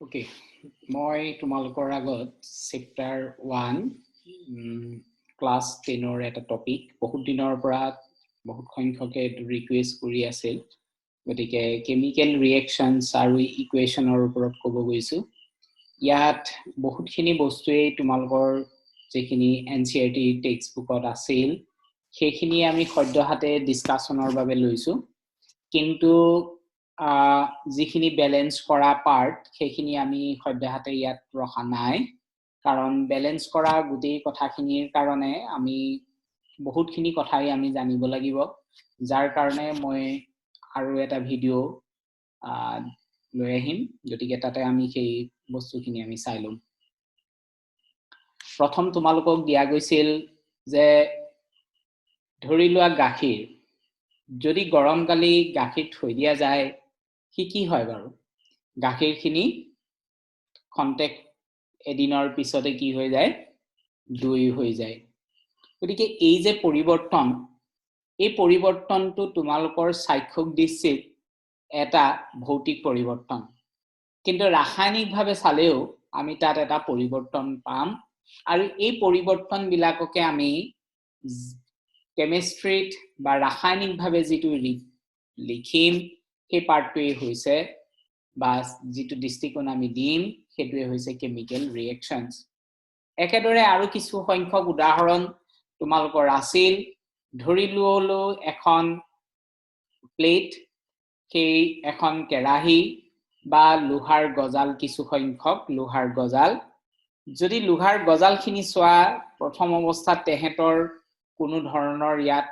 Okay, মই তোমালোকৰ আগত চেপ্টাৰ 1 ক্লাছ 10ৰ এটা টপিক বহুত দিনৰ পৰা বহুত সংখ্যকে ৰিকুৱেষ্ট কৰি আছিল। গতিকে কেমিকেল ৰিয়েকশ্যনছ আৰু ইকুৱেশ্যনৰ ওপৰত ক'ব গৈছোঁ। ইয়াত বহুতখিনি বস্তুৱেই তোমালোকৰ যিখিনি NCERT text বুকত আছিল, সেইখিনি আমি সদ্যহাতে ডিছকাশ্যনৰ বাবে লৈছোঁ। কিন্তু যিখিনি বেলেঞ্চ কৰা পাৰ্ট, সেইখিনি আমি সদ্যহাতে ইয়াত ৰখা নাই, কাৰণ বেলেঞ্চ কৰা গোটেই কথাখিনিৰ কাৰণে আমি বহুতখিনি কথাই আমি জানিব লাগিব, যাৰ কাৰণে মই আৰু এটা ভিডিঅ' লৈ আহিম। গতিকে তাতে আমি সেই বস্তুখিনি আমি চাই ল'ম। প্ৰথম তোমালোকক দিয়া গৈছিল যে ধৰি লোৱা গাখীৰ, যদি গৰমকালি গাখীৰ থৈ দিয়া যায়, সি কি হয় বাৰু? গাখীৰখিনি খন্তেক এদিনৰ পিছতে কি হৈ যায়? দৈ হৈ যায়। গতিকে এই যে পৰিৱৰ্তন, এই পৰিৱৰ্তনটো তোমালোকৰ চাক্ষুষ দৃষ্টিত এটা ভৌতিক পৰিৱৰ্তন, কিন্তু ৰাসায়নিকভাৱে চালেও আমি তাত এটা পৰিৱৰ্তন পাম। আৰু এই পৰিৱৰ্তনবিলাককে আমি কেমেষ্ট্ৰিত বা ৰাসায়নিকভাৱে যিটো লিখিম, সেই পাৰ্টটোৱেই হৈছে বা যিটো দৃষ্টিকোণ আমি দিম, সেইটোৱে হৈছে কেমিকেল ৰিয়েকশ্যনছ। একেদৰে আৰু কিছু সংখ্যক উদাহৰণ তোমালোকৰ আছিল। ধৰি ললো এখন প্লেট, সেই এখন কেৰাহী বা লোহাৰ গজাল, কিছু সংখ্যক লোহাৰ গজাল। যদি লোহাৰ গজালখিনি চোৱা, প্ৰথম অৱস্থাত তেহেঁতৰ কোনো ধৰণৰ ইয়াত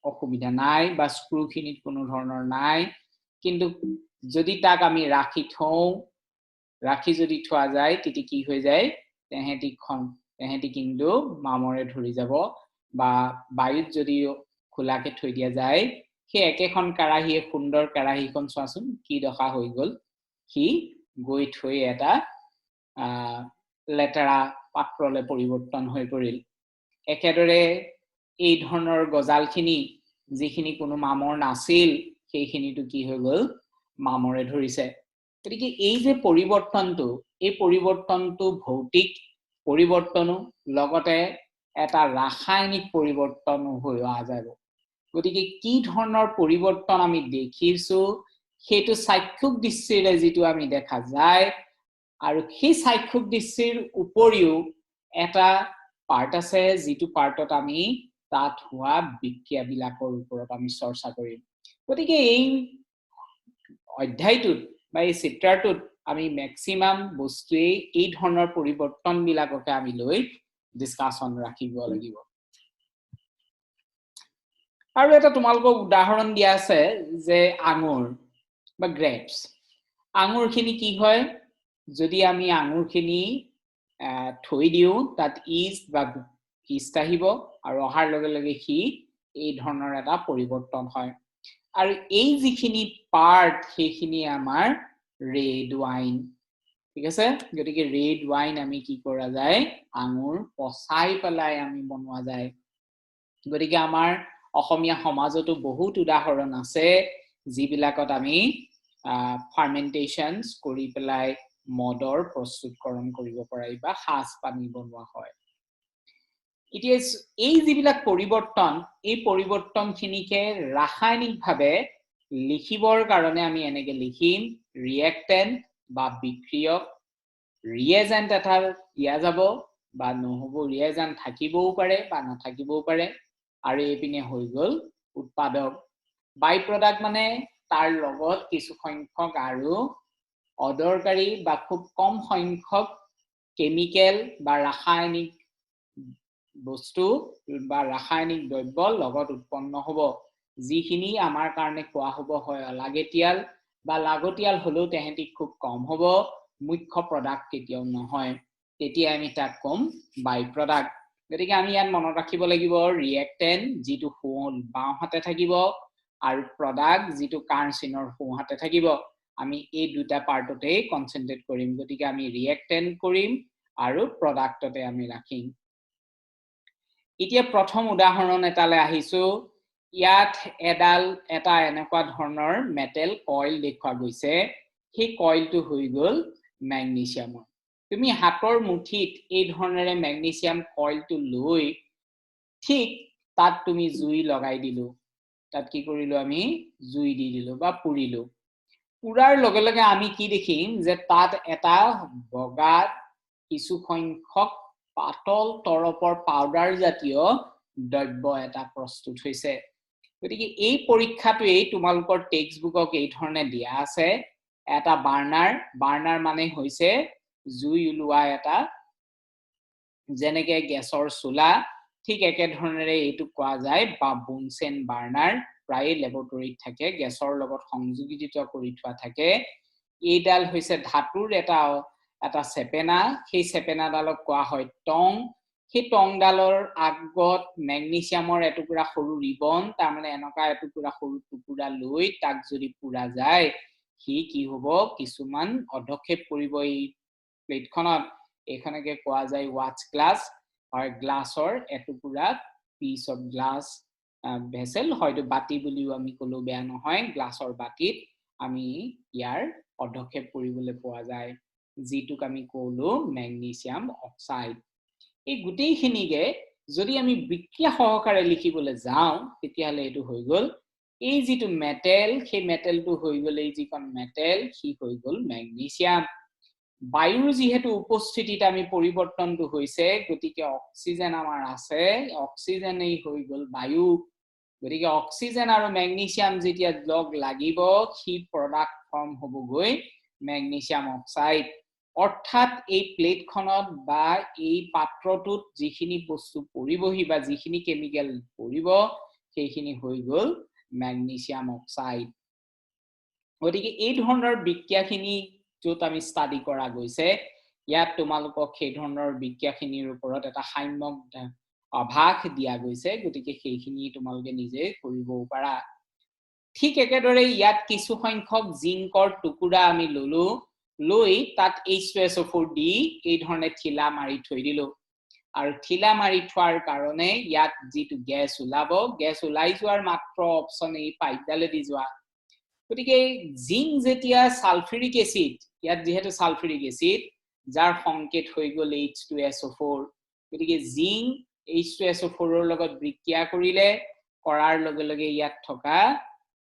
অসুবিধা নাই বা স্ক্ৰুখিনিত কোনো ধৰণৰ নাই। কিন্তু যদি তাক আমি ৰাখি থওঁ, ৰাখি যদি থোৱা যায়, তেতিয়া কি হৈ যায়? তেহেঁতি কিন্তু মামৰে ধৰি যাব। বা বায়ুত যদি খোলাকে থৈ দিয়া যায়, সেই একেখন কেৰাহীয়ে, সুন্দৰ কেৰাহীখন চোৱাচোন কি দশা হৈ গ'ল। সি গৈ থৈ এটা লেতেৰা পাত্ৰলৈ পৰিৱৰ্তন হৈ পৰিল। একেদৰে এই ধৰণৰ গজালখিনি, যিখিনি কোনো মামৰ নাছিল, সেইখিনিতো কি হৈ গ'ল? মামৰে ধৰিছে। গতিকে এই যে পৰিৱৰ্তনটো, এই পৰিৱৰ্তনটো ভৌতিক পৰিৱৰ্তনো, লগতে এটা ৰাসায়নিক পৰিৱৰ্তনো হৈ অহা যাব। গতিকে কি ধৰণৰ পৰিৱৰ্তন আমি দেখিছো, সেইটো চাক্ষুষ দৃষ্টিৰে যিটো আমি দেখা যায়, আৰু সেই চাক্ষুষ দৃষ্টিৰ উপৰিও এটা পাৰ্ট আছে, যিটো পাৰ্টত আমি তাত হোৱা বিক্ৰিয়াবিলাকৰ ওপৰত আমি চৰ্চা কৰিম। গতিকে এই অধ্যায়টোত বা এই চেপ্টাৰটোত আমি মেক্সিমাম বস্তুৱেই এই ধৰণৰ পৰিৱৰ্তনবিলাককে আমি লৈ ডিছকাশ্যন ৰাখিব লাগিব। আৰু এটা তোমালোকক উদাহৰণ দিয়া আছে যে আঙুৰ বা গ্ৰেপছ, আঙুৰখিনি কি হয়? যদি আমি আঙুৰখিনি থৈ দিওঁ, তাত ইষ্ট বা ইষ্ট আহিব আৰু অহাৰ লগে লগে সি এই ধৰণৰ এটা পৰিৱৰ্তন হয়। আৰু এই যিখিনি পাৰ্ট, সেইখিনি আমাৰ ৰেড ৱাইন, ঠিক আছে? গতিকে ৰেড ৱাইন আমি কি কৰা যায়? আঙুৰ পচাই পেলাই আমি বনোৱা যায়। গতিকে আমাৰ অসমীয়া সমাজতো বহুত উদাহৰণ আছে, যিবিলাকত আমি ফাৰ্মেণ্টেশ্যনছ কৰি পেলাই মদৰ প্ৰস্তুতকৰণ কৰিব পাৰি বা সাজ পানী বনোৱা হয়। এতিয়া এই যিবিলাক পৰিৱৰ্তন, এই পৰিৱৰ্তনখিনিকে ৰাসায়নিকভাৱে লিখিবৰ কাৰণে আমি এনেকে লিখিম: ৰিয়েক্টেণ্ট বা বিক্ৰিয়ক, ৰিয়েজেণ্ট এটা দিয়া যাব বা নহ'ব, ৰিয়েজেণ্ট থাকিবও পাৰে বা নাথাকিবও পাৰে, আৰু এইপিনে হৈ গ'ল উৎপাদক। বাই প্ৰডাক্ট মানে তাৰ লগত কিছু সংখ্যক আৰু অদৰকাৰী বা খুব কম সংখ্যক কেমিকেল বা ৰাসায়নিক বস্তু বা ৰাসায়নিক দ্ৰব্য লগত উৎপন্ন হ'ব, যিখিনি আমাৰ কাৰণে কোৱা হ'ব হয় অলাগতিয়াল বা লাগতিয়াল হ'লেও তেহেঁতি খুব কম হ'ব, মুখ্য প্ৰডাক্ট কেতিয়াও নহয়। তেতিয়া আমি তাক ক'ম বাই প্ৰডাক্ট। গতিকে আমি ইয়াত মনত ৰাখিব লাগিব, ৰিয়েক্টেণ্ট যিটো সোঁ বাওঁহাতে থাকিব আৰু প্ৰডাক্ট যিটো কাৰ চিনৰ সোঁহাতে থাকিব। আমি এই দুটা পাৰ্টতেই কনচেনট্ৰেট কৰিম। গতিকে আমি ৰিয়েক্টেণ্ট কৰিম আৰু প্ৰডাক্টতে আমি ৰাখিম। এতিয়া প্ৰথম উদাহৰণ এটালৈ আহিছো। ইয়াত এডাল এটা এনেকুৱা ধৰণৰ মেটেল কইল দেখুওৱা গৈছে। সেই কইলটো হৈ গ'ল মেগনেছিয়ামৰ। তুমি হাতৰ মুঠিত এই ধৰণেৰে মেগনেছিয়াম কইলটো লৈ ঠিক তাত তুমি জুই লগাই দিলো, তাত কি কৰিলো আমি জুই দি দিলো বা পুৰিলো। পুৰাৰ লগে লগে আমি কি দেখিম যে তাত এটা বগা কিছু সংখ্যক পাতল তৰপৰ পাউডাৰ জাতীয় দ্ৰব্য এটা প্ৰস্তুত হৈছে। গতিকে এই পৰীক্ষাটোৱেই তোমালোকৰ টেক্সট বুকক এই ধৰণে দিয়া আছে। এটা বাৰ্ণাৰ, বাৰ্ণাৰ মানে হৈছে জুই ওলোৱা এটা, যেনেকে গেছৰ চুলা, ঠিক একেধৰণেৰে এইটো কোৱা যায় বা বুনচেন বাৰ্ণাৰ, প্ৰায়ে লেবৰেটৰীত থাকে, গেছৰ লগত সংযোজিত কৰি থোৱা থাকে। এইডাল হৈছে ধাতুৰ এটা এটা চেপেনা, সেই চেপেনাডালক কোৱা হয় টং। সেই টংডালৰ আগত মেগনেছিয়ামৰ এটুকুৰা সৰু ৰিবন, তাৰমানে এনেকুৱা এটুকুৰা সৰু টুকুৰা লৈ তাক যদি পুৰা যায়, সি কি হ'ব, কিছুমান অধক্ষেপ কৰিব এই প্লেটখনত। এইখনকে কোৱা যায় ৱাটছ গ্লাছ, হয় গ্লাছৰ এটুকুৰা পিচ অফ গ্লাছ ভেচেল, হয়তো বাতি বুলিও আমি ক'লেও বেয়া নহয়। গ্লাছৰ বাতিত আমি ইয়াৰ অধক্ষেপ কৰিবলৈ পোৱা যায়, যিটোক আমি ক'লো মেগনেছিয়াম অক্সাইড। এই গোটেইখিনিকে যদি আমি বিক্ৰিয়া সহকাৰে লিখিবলৈ যাওঁ, তেতিয়াহ'লে এইটো হৈ গ'ল এই যিটো মেটেল, সেই মেটেলটো হৈ গ'ল এই যিখন মেটেল, সি হৈ গ'ল মেগনেছিয়াম। বায়ুৰ যিহেতু উপস্থিতিত আমি পৰিৱৰ্তনটো হৈছে, গতিকে অক্সিজেন আমাৰ আছে, অক্সিজেনেই হৈ গ'ল বায়ু। গতিকে অক্সিজেন আৰু মেগনেছিয়াম যেতিয়া লগ লাগিব, সি প্ৰডাক্ট ফৰ্ম হ'বগৈ মেগনেছিয়াম অক্সাইড। অৰ্থাৎ এই প্লেটখনত বা এই পাত্ৰটোত যিখিনি বস্তু পৰিবহি বা যিখিনি কেমিকেল পৰিব, সেইখিনি হৈ গ'ল মেগনেছিয়াম অক্সাইড। গতিকে এই ধৰণৰ বিক্ৰিয়াখিনি য'ত আমি ষ্টাডি কৰা গৈছে, ইয়াত তোমালোকক সেই ধৰণৰ বিক্ৰিয়াখিনিৰ ওপৰত এটা সাম্যক আভাস দিয়া গৈছে, গতিকে সেইখিনি তোমালোকে নিজে কৰিবও পাৰা। ঠিক একেদৰে ইয়াত কিছু সংখ্যক জিংকৰ টুকুৰা আমি ললো, লৈ তাত H2SO4 দি এই ধৰণে ঠিলা মাৰি থৈ দিলো। আৰু ঠিলা মাৰি থোৱাৰ কাৰণে ইয়াত যিটো গেছ ওলাব, গেছ ওলাই যোৱাৰ মাত্ৰ অপশ্যন এই পাইপডালেদি যোৱা। গতিকে জিংক যেতিয়া ছালফিউৰিক এচিড, ইয়াত যিহেতু ছালফিউৰিক এচিড, যাৰ সংকেত হৈ গ'ল H2SO4, গতিকে জিংক H2SO4ৰ লগত বিক্ৰিয়া কৰিলে, কৰাৰ লগে লগে ইয়াত থকা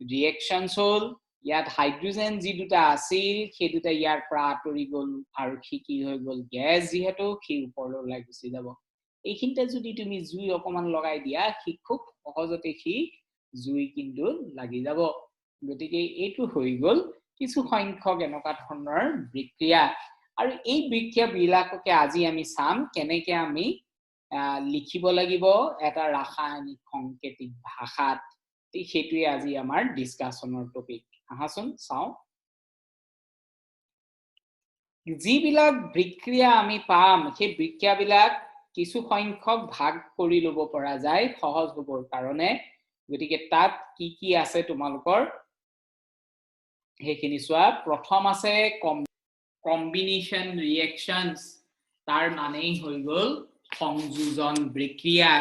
ৰিয়েকশ্যনছ হ'ল, ইয়াত হাইড্ৰজেন যি দুটা আছিল সেই দুটা ইয়াৰ পৰা আঁতৰি গ'ল আৰু সি কি হৈ গ'ল, গেছ যিহেতু সি ওপৰলৈ ওলাই গুচি যাব। এইখিনিতে যদি তুমি জুই অকণমান লগাই দিয়া, সি খুব সহজতে সি জুই কিন্তু লাগি যাব। গতিকে এইটো হৈ গ'ল কিছু সংখ্যক এনেকুৱা ধৰণৰ বিক্ৰিয়া। আৰু এই বিক্ৰিয়াবিলাককে আজি আমি চাম কেনেকে আমি লিখিব লাগিব এটা ৰাসায়নিক সংকেতিক ভাষাত। সেইটোৱে আজি আমাৰ ডিছকাশ্যনৰ টপিক। আহাচোন চাওঁ। যিবিলাক বিক্ৰিয়া আমি পাম, সেই বিক্ৰিয়াবিলাক কিছু সংখ্যক ভাগ কৰি ল'ব পৰা যায় সহজ হ'বৰ কাৰণে। গতিকে তাত কি কি আছে তোমালোকৰ সেইখিনি চোৱা। প্ৰথম আছে কম্বিনেশ্যন ৰিয়েকশ্যনছ, তাৰ মানেই হৈ গ'ল সংযোজন বিক্ৰিয়া।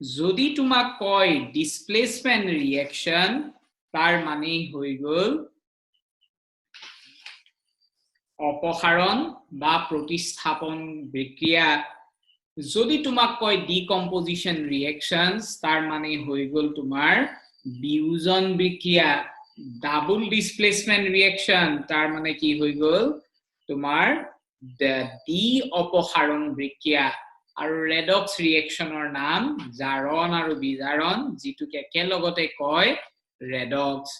যদি তোমাক কয় ডিছপ্লেচমেণ্ট ৰিয়েকশ্যন, তাৰ মানেই হৈ গ'ল অপসাৰণ বা প্ৰতিস্থাপন বিক্ৰিয়া। যদি তোমাক কয় ডিকম্পজিশ্যন ৰিয়েকশ্যনছ, তাৰ মানে হৈ গ'ল তোমাৰ বিয়োজন বিক্ৰিয়া। ডাবল ডিছপ্লেচমেণ্ট ৰিয়েকশ্যন, তাৰ মানে কি হৈ গ'ল তোমাৰ ডি অপসাৰণ বিক্ৰিয়া। আৰু ৰেডক্স ৰিয়েকশ্যনৰ নাম জাৰণ আৰু বিজাৰণ, যিটোক একেলগতে কয় ৰেডক্স।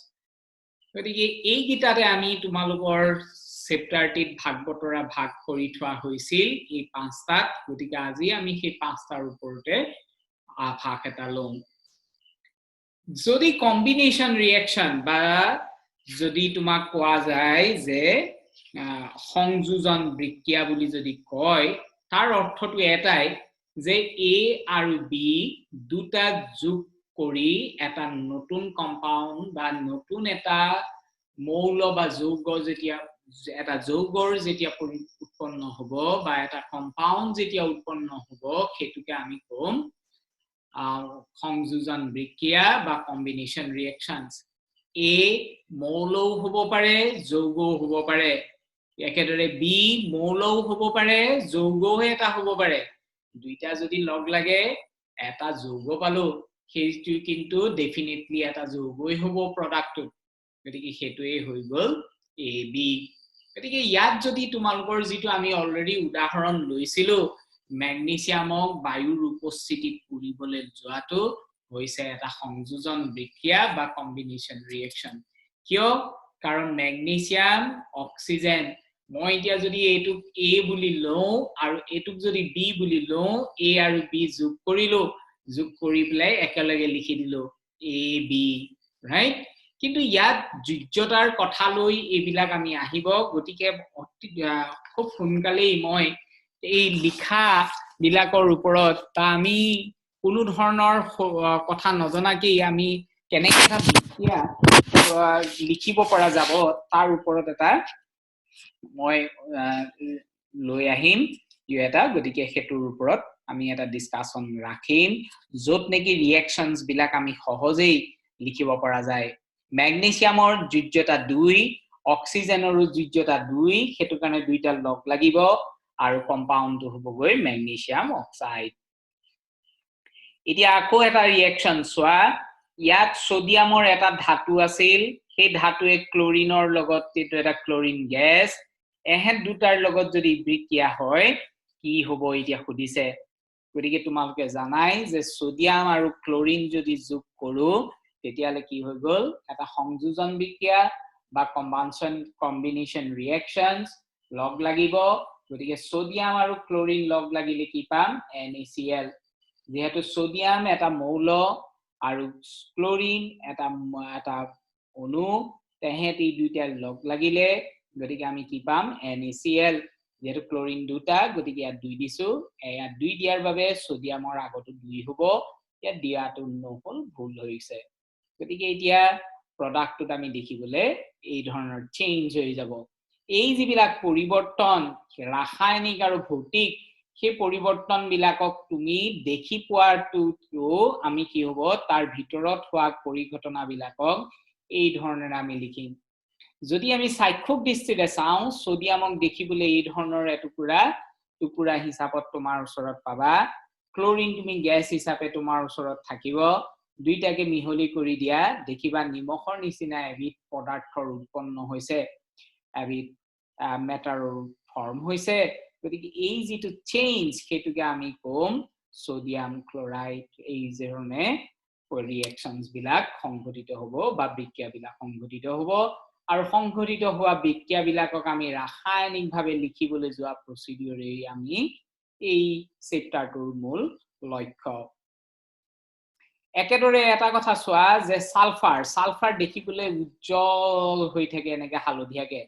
গতিকে এইকেইটাতে আমি তোমালোকৰ চেপ্টাৰটিত ভাগ বতৰা ভাগ কৰি থোৱা হৈছিল এই পাঁচটাত। গতিকে আজি আমি সেই পাঁচটাৰ ওপৰতে আভাস এটা ল'ম। যদি কম্বিনেশ্যন ৰিয়েকশ্যন বা যদি তোমাক কোৱা যায় যে সংযোজন বিক্ৰিয়া বুলি যদি কয়, তাৰ অৰ্থটো এটাই যে এ আৰু বি দুটা যোগ কৰি এটা নতুন কম্পাউণ্ড বা নতুন এটা মৌল বা যৌগ যেতিয়া এটা যৌগৰ যেতিয়া উৎপন্ন হ'ব বা এটা কম্পাউণ্ড যেতিয়া উৎপন্ন হ'ব, সেইটোকে আমি ক'ম সংযোজন বিক্ৰিয়া বা কম্বিনেশ্যন ৰিয়েকশ্যনছ। এ মৌলও হ'ব পাৰে, যৌগও হ'ব পাৰে। একেদৰে বি মৌলও হ'ব পাৰে, যৌগও এটা হ'ব পাৰে। দুইটা যদি লগ লাগে এটা যৌগ পালো, সেইটো কিন্তু ডেফিনেটলি এটা যৌগই হ'ব প্ৰডাক্টটো, গতিকে সেইটোৱেই হৈ গ'ল এ বি। গতিকে ইয়াত যদি তোমালোকৰ যিটো আমি অলৰেডি উদাহৰণ লৈছিলো, মেগনেছিয়ামক বায়ুৰ উপস্থিতিত পুৰিবলৈ যোৱাটো হৈছে এটা সংযোজন বিক্ৰিয়া বা কম্বিনেশ্যন ৰিয়েকশ্যন। কিয়? কাৰণ মেগনেছিয়াম অক্সিজেন, মই এতিয়া যদি এইটোক এ বুলি লওঁ আৰু এইটোক যদি বি বুলি লওঁ, এ আৰু বি যোগ কৰিলো, যোগ কৰি পেলাই একেলগে লিখি দিলো এ বি, ৰাইট? কিন্তু ইয়াত যোজ্যতাৰ কথা লৈ এইবিলাক আমি আহিব, গতিকে খুব সোনকালেই মই এই লিখাবিলাকৰ ওপৰত বা আমি কোনো ধৰণৰ কথা নজনাকেই আমি কেনেকে এটা বিক্ৰিয়া লিখিব পৰা যাব তাৰ ওপৰত এটা মই লৈ আহিম এটা, গতিকে সেইটোৰ ওপৰত আমি এটা ডিছকাশ্যন ৰাখিম য'ত নেকি ৰিয়েকশ্যনছ বিলাক আমি সহজেই লিখিব পৰা যায়। মেগনেছিয়ামৰ যোজ্যতা 2, অক্সিজেনৰো যোজ্যতা 2, সেইটো কাৰণে দুইটা লগ লাগিব আৰু কম্পাউণ্ডটো হ'বগৈ মেগনেছিয়াম অক্সাইড। এতিয়া আকৌ এটা ৰিয়েকশ্যন চোৱা, ইয়াত ছডিয়ামৰ এটা ধাতু আছিল, সেই ধাতুৱে ক্লৰিনৰ লগত, এইটো এটা ক্লৰিন গেছ, এহেঁত দুটাৰ লগত যদি বিক্ৰিয়া হয় কি হ'ব এতিয়া সুধিছে। গতিকে তোমালোকে জানাই যে ছডিয়াম আৰু ক্লৰিন যদি যোগ কৰো তেতিয়াহ'লে কি হৈ গ'ল, এটা সংযোজন বিক্ৰিয়া বা কম্বিনেশ্যন ৰিয়েকশ্যনছ লগ লাগিব। গতিকে ছডিয়াম আৰু ক্লৰিন লগ লাগিলে কি পাম, NaCl। যিহেতু ছডিয়াম এটা মৌল আৰু ক্লৰিন এটা এটা অণু, তেহেঁতি দুইটা লগ লাগিলে গতিকে আমি কি পাম, NaCl। যিহেতু ক্লৰিন দুটা, গতিকে ইয়াত 2 দিছো, ইয়াত 2 দিয়াৰ বাবে ছডিয়ামৰ আগতো 2 হ'ব, ইয়াত দিয়াটো নহ'ল, ভুল হৈছে। গতিকে এতিয়া প্ৰডাক্টটোত আমি দেখিবলৈ এই ধৰণৰ চেঞ্জ হৈ যাব। এই যিবিলাক পৰিৱৰ্তন ৰাসায়নিক আৰু ভৌতিক, সেই পৰিৱৰ্তনবিলাকক তুমি দেখি পোৱাটোতো আমি কি হ'ব, তাৰ ভিতৰত হোৱা পৰিঘটনাবিলাকক এই ধৰণেৰে আমি লিখিম। যদি আমি চাক্ষুষ দৃষ্টিৰে চাওঁ, ছডিয়ামক দেখিবলৈ এই ধৰণৰ এটুকুৰা টুকুৰা হিচাপত তোমাৰ ওচৰত পাবা, ক্লৰিন তুমি গেছ হিচাপে তোমাৰ ওচৰত থাকিব, দুইটাকে মিহলি কৰি দিয়া দেখিবা নিমখৰ নিচিনা এবিধ পদাৰ্থৰ উৎপন্ন হৈছে, এবিধ মেটাৰৰ ফৰ্ম হৈছে। গতিকে এই যিটো চেঞ্জ সেইটোকে আমি ক'ম ছডিয়াম ক্লৰাইড। এই ধৰণে ৰিয়েকশ্যনছ বিলাক সংঘটিত হ'ব বা বিক্ৰিয়াবিলাক সংঘটিত হ'ব, আৰু সংঘটিত হোৱা বিক্ৰিয়াবিলাকক আমি ৰাসায়নিকভাৱে লিখিবলৈ যোৱা প্ৰচিডিউৰেই আমি এই চেপ্টাৰটোৰ মূল লক্ষ্য। একেদৰে এটা কথা চোৱা যে ছালফাৰ দেখিবলৈ উজ্জ্বল হৈ থাকে এনেকে হালধীয়াকে।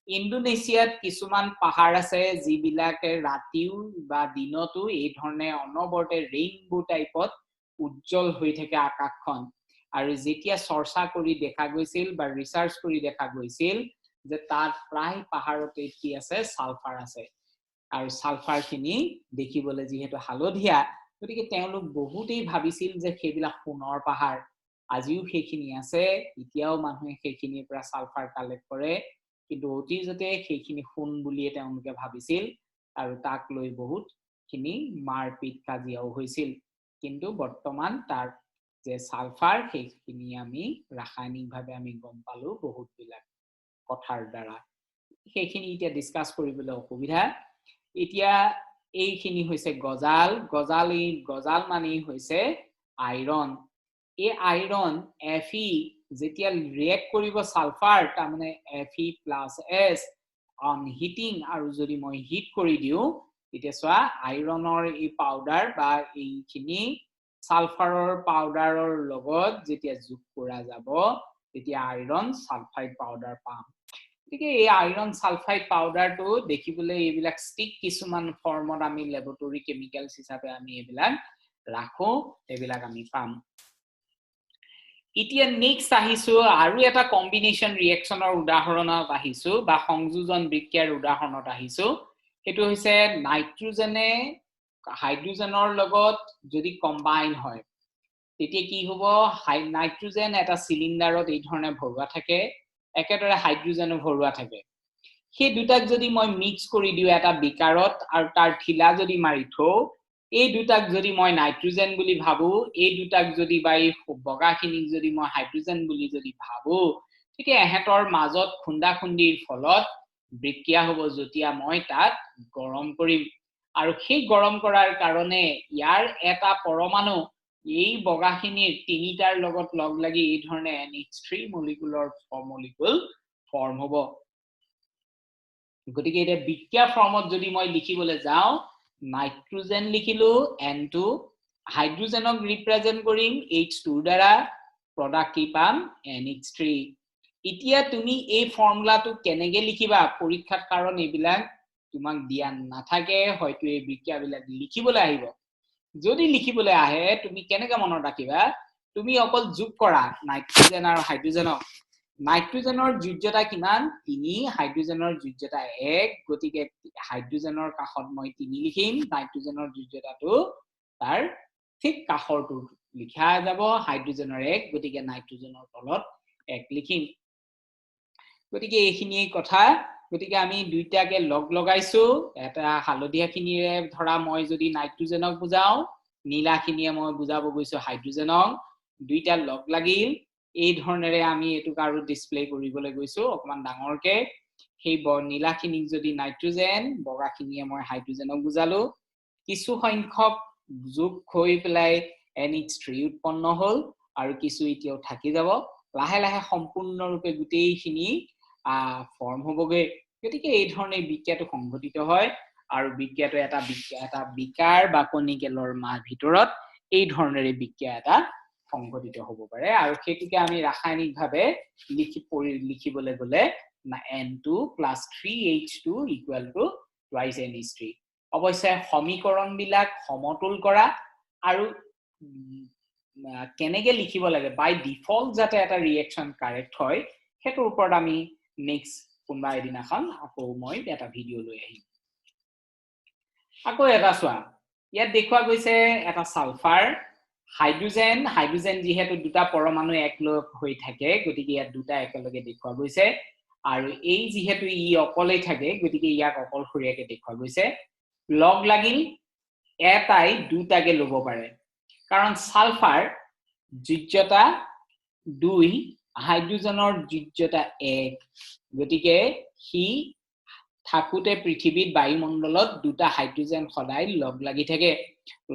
ইণ্ডোনেছিয়াত কিছুমান পাহাৰ আছে যিবিলাকে ৰাতিও বা দিনতো এই ধৰণে অনবৰতে ৰেইনবো টাইপত উজ্জ্বল হৈ থাকে আকাশখন। আৰু যেতিয়া চৰ্চা কৰি দেখা গৈছিল বা ৰিচাৰ্চ কৰি দেখা গৈছিল যে তাত প্ৰায় পাহাৰতে কি আছে, ছালফাৰ আছে, আৰু ছালফাৰখিনি দেখিবলৈ যিহেতু হালধীয়া, গতিকে তেওঁলোক বহুতেই ভাবিছিল যে সেইবিলাক সোণৰ পাহাৰ। আজিও সেইখিনি আছে, এতিয়াও মানুহে সেইখিনিৰ পৰা ছালফাৰ কালেক্ট কৰে, কিন্তু অতীজতে সেইখিনি সোণ বুলিয়ে তেওঁলোকে ভাবিছিল আৰু তাক লৈ বহুতখিনি মাৰপিট কাজিয়াও হৈছিল। কিন্তু বৰ্তমান তাৰ যে ছালফাৰ সেইখিনি আমি ৰাসায়নিকভাৱে আমি গম পালো বহুতবিলাক কথাৰ দ্বাৰা। সেইখিনি এতিয়া ডিছকাছ কৰিবলৈ অসুবিধা। এতিয়া এইখিনি হৈছে গজাল। গজাল মানেই হৈছে আইৰণ। এই আইৰণ Fe যেতিয়া ৰিয়েক্ট কৰিব ছালফাৰ, তাৰমানে Fe+S on heating, আৰু যদি মই হিট কৰি দিওঁ তেতিয়া চোৱা আইৰণৰ এই পাউডাৰ বা এইখিনি ছালফাৰৰ পাউডাৰৰ লগত যেতিয়া যোগ কৰা যাব তেতিয়া আইৰণ ছালফাইড পাউডাৰ পাম। গতিকে এই আইৰণ ছালফাইড পাউডাৰটো দেখিবলৈ এইবিলাক ষ্টিক কিছুমান ফৰ্মত আমি লেবৰেটৰী কেমিকেলছ হিচাপে আমি এইবিলাক ৰাখোঁ, এইবিলাক আমি পাম। এতিয়া নেক্সট আহিছো আৰু এটা কম্বিনেশ্যন ৰিয়েকশ্যনৰ উদাহৰণত আহিছো বা সংযোজন বিক্ৰিয়াৰ উদাহৰণত আহিছো। সেইটো হৈছে নাইট্ৰজেনে হাইড্ৰজেনৰ লগত যদি কম্বাইন হয় তেতিয়া কি হ'ব, নাইট্ৰজেন এটা চিলিণ্ডাৰত এই ধৰণে ভৰোৱা থাকে, একেদৰে হাইড্ৰজেনো ভৰোৱা থাকে। সেই দুটাক যদি মই মিক্স কৰি দিওঁ এটা বিকাৰত আৰু তাৰ ঠিলা যদি মাৰি থওঁ, এই দুটাক যদি মই নাইট্ৰজেন বুলি ভাবো, এই দুটাক যদি বা এই বগাখিনিক যদি মই হাইড্ৰজেন বুলি যদি ভাবো, তেতিয়া এহেঁতৰ মাজত খুন্দা খুন্দিৰ ফলত বিক্ৰিয়া হ'ব যেতিয়া মই তাত গৰম কৰিম। আৰু সেই গৰম কৰাৰ কাৰণে ইয়াৰ এটা পৰমাণু এই বগাখিনিৰ তিনিটাৰ লগত লগ লাগি এই ধৰণে NH3 মলিকুলৰ মলিকুল ফৰ্ম হ'ব। গতিকে এতিয়া বিক্ৰিয়া ফৰ্মত যদি মই লিখিবলৈ যাওঁ, নাইট্ৰজেন লিখিলো N2, হাইড্ৰজেনক ৰিপ্ৰেজেণ্ট কৰিম H2 দ্বাৰা, প্ৰডাক্ট কি পাম NH3। এতিয়া তুমি এই ফৰ্মুলাটো কেনেকে লিখিবা পৰীক্ষাত, কাৰণ এইবিলাক তোমাক দিয়া নাথাকে, হয়তো এই বিক্ৰিয়াবিলাক লিখিবলৈ আহিব। যদি লিখিবলৈ আহে তুমি কেনেকে মনত ৰাখিবা, তুমি অকল যোগ কৰা নাইট্ৰজেন আৰু হাইড্ৰজেনক। নাইট্ৰজেনৰ যোজ্যতা কিমান? 3, হাইড্ৰজেনৰ যোজ্যতা 1, গতিকে হাইড্ৰজেনৰ কাষত মই 3 লিখিম, নাইট্ৰজেনৰ যোজ্যতাটো তাৰ ঠিক কাষৰটো লিখা যাব, হাইড্ৰজেনৰ 1, গতিকে নাইট্ৰজেনৰ তলত 1 লিখিম। গতিকে এইখিনিয়ে কথা। গতিকে আমি দুইটাকে লগ লগাইছো, এটা হালধীয়াখিনিৰে ধৰা মই যদি নাইট্ৰজেনক বুজাও, নীলাখিনিয়ে মই বুজাব গৈছো হাইড্ৰজেনক, দুইটা লগ লাগিল। এই ধৰণেৰে আমি এইটোক আৰু ডিছপ্লে কৰিবলৈ গৈছো অকণমান ডাঙৰকে। সেই নীলাখিনিক যদি নাইট্ৰজেন, বগাখিনিয়ে মই হাইড্ৰজেনক বুজালো, কিছু সংখ্যক যোগ হৈ পেলাই NH3 উৎপন্ন হ'ল আৰু কিছু এতিয়াও থাকি যাব, লাহে লাহে সম্পূৰ্ণৰূপে গোটেইখিনি ফৰ্ম হ'বগৈ। গতিকে এই ধৰণে বিক্ৰিয়াটো সংঘটিত হয় আৰু বিক্ৰিয়াটো এটা বিকাৰ বা কণিকেলৰ ভিতৰত এই ধৰণেৰে বিক্ৰিয়া এটা সংঘটিত হ'ব পাৰে। আৰু সেইটোকে আমি ৰাসায়নিকভাৱে লিখিবলৈ গ'লে N2 plus 3H2 equal to twice NH3। অৱশ্যে সমীকৰণবিলাক সমতুল কৰা আৰু কেনেকে লিখিব লাগে বাই ডিফল্ট যাতে এটা ৰিয়েকশ্যন কাৰেক্ট হয়, সেইটোৰ ওপৰত আমি নেক্সট কোনোবা এদিনাখন আকৌ মই এটা ভিডিঅ' লৈ আহিম। আকৌ এটা চোৱা, ইয়াত দেখুওৱা গৈছে এটা ছালফাৰ হাইড্ৰজেন। হাইড্ৰজেন যিহেতু দুটা পৰমাণু একলগ হৈ থাকে, গতিকে ইয়াত দুটা একেলগে দেখুওৱা গৈছে। আৰু এই যিহেতু ই অকলেই থাকে, গতিকে ইয়াক অকলশৰীয়াকে দেখুওৱা গৈছে। লগ লাগিল এটাই দুটাকে ল'ব পাৰে, কাৰণ ছালফাৰ যোজ্যতা 2, হাইড্ৰজেনৰ যোজ্যতা 1, গতিকে সি থাকোঁতে পৃথিৱীত বায়ুমণ্ডলত দুটা হাইড্ৰজেন সদায় লগ লাগি থাকে,